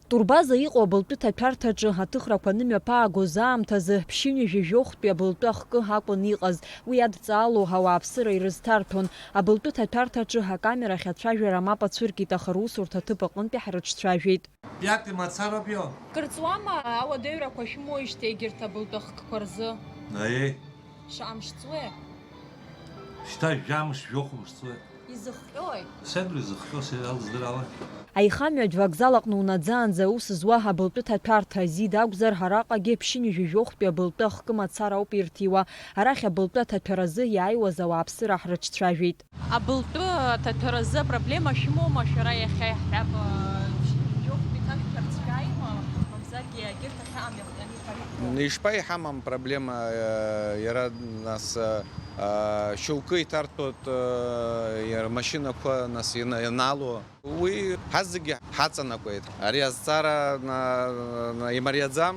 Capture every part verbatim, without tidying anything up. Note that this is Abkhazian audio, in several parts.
Турбаза иҟоу абылтәы ҭаҭәарҭаҿы аҭыхрақәа анымҩаԥаагоз аамҭазы ԥшьынҩажәи жәохәтәи абылтәы ахкы акәын иҟаз. Уи адҵаало ауааԥсыра ирызҭарҭәон. Абылтәы ҭаҭәарҭаҿы акамерахь ацәажәара мап ацәыркит, аха русурҭа аҭыԥ аҟынтәи ҳрыҿцәажәеит. Пиатый мацароуп ио. Кыр ҵуама ауадаҩрақәа шәымоуижьҭеи егьырҭ абылтәы ахкқәа рзы? Аиеи. Шаҟа мш ҵуеи? Шьҭа жәамш, жәохә мш ҵуеит. Изыхҟьои? Сеидру изыхҟьо, сеидру алыздырала. Аихамҩатә вокзал аҟны унаӡаанӡа аус зуа абылтәы ҭаҭәарҭа Зид акәзар, араҟагьы ԥшьынҩажәи жәохәтәи абылтәы ахкы мацара ауп ирҭиуа. Арахь абылтәы аҭаҭәаразы иааиуаз ауааԥсыра ҳрыҿцәажәеит. Абылтәы аҭаҭәаразы апроблема шәымоума шәара иахьа иаҳҳәап, ԥшьынҩажәи жәохәтәи ҭашәҭәарц шәааима, мамзаргьы егьырҭ ахьаам иахҟьаны иҳәарыма? Ишԥа иҳамам проблема, э, иара нас, э, э, шьоукы иҭарҭәоит, э, иара машьынақәа нас иана-, ианаало. Уи ҳазегьы ҳаҵанакуеит. Ари азҵаара на-, на-, имариаӡам,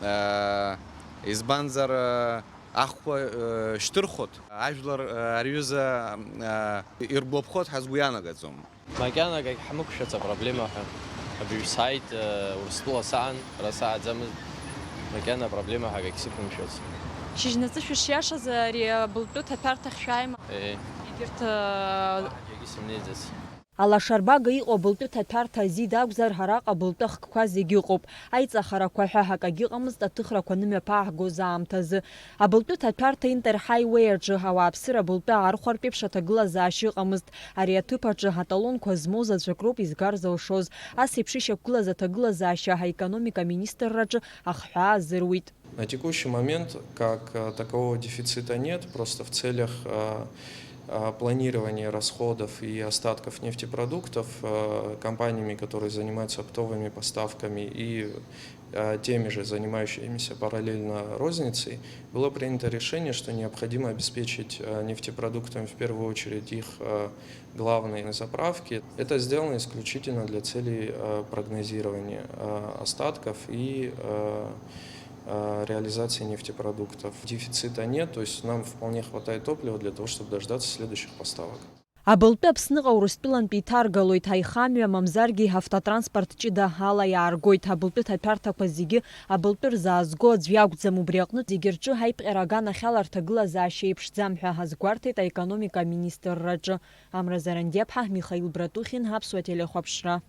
э, избанзар, э, ахқәа, э, шьҭырхуеит. Ажәлар, э, ари аҩыза, э, иргәаԥхоит ҳәа сгәы ианагаӡом. Макьана акагь ҳмықәшәац апроблема ҳәа. Абыҩ сааит, э, Урыстәыла саан, ара сааӡамызт. Макьана апроблема ҳәа акагь сықәымшәац. Шьыжьнаҵы шәышиашаз ари абылтәы ҭаҭәарҭахь шәааима? Ээ. Егьырҭ, э, Уаҳагьы акгьы сымнеиӡац. Алашарбага иҟоу абылтәы ҭаҭәарҭа Зид акәзар, араҟа абылтәы ахкқәа зегьы ыҟоуп. Аиҵахарақәа ҳәа акагьы ыҟамызт аҭыхрақәа анымҩаԥаагоз аамҭазы. Абылтәы ҭаҭәарҭа Интерҳаиуеи аҿы ауааԥсыра абылтәы аархәартә еиԥш аҭагылазаашьа ыҟамызт. Ари аҭыԥ аҿы аталонқәа змоу заҵәык роуп изгар зылшоз. Ас еиԥш ишьақәгылаз аҭагылазаашьа аекономика аминистрраҿы ахҳәаа азыруит. На текущий момент как, э, такового дефицита нет, просто в целях, э, э, планирования расходов и остатков нефтепродуктов, э, компаниями, которые занимаются оптовыми поставками, и, э, теми же занимающимися параллельно розницей, было принято решение, что необходимо обеспечить, э, нефтепродуктами в первую очередь их, э, главные заправки. Это сделано исключительно для целей, э, прогнозирования, э, остатков и, э, э, реализации нефтепродуктов. Дефицита нет, то есть нам вполне хватает топлива для того, чтобы дождаться следующих поставок. Абылтәы Аԥсныҟа Урыстәылантәи иҭаргалоит, аихамҩа, мамзаргьы автотранспорт ҷыда ала иааргоит. Абылтәы ҭаҭәарҭақәа зегьы абылтәы рзаазго аӡә иакәӡам, убри аҟнытә зегьы рҿы аиԥҟьара аганахьала рҭагылазаашьа еиԥшӡам ҳәа азгәарҭеит аекономика аминистрраҿы. Амра Зарандиаԥҳа, Михаил Братухин, Аԥсуа телехәаԥшра.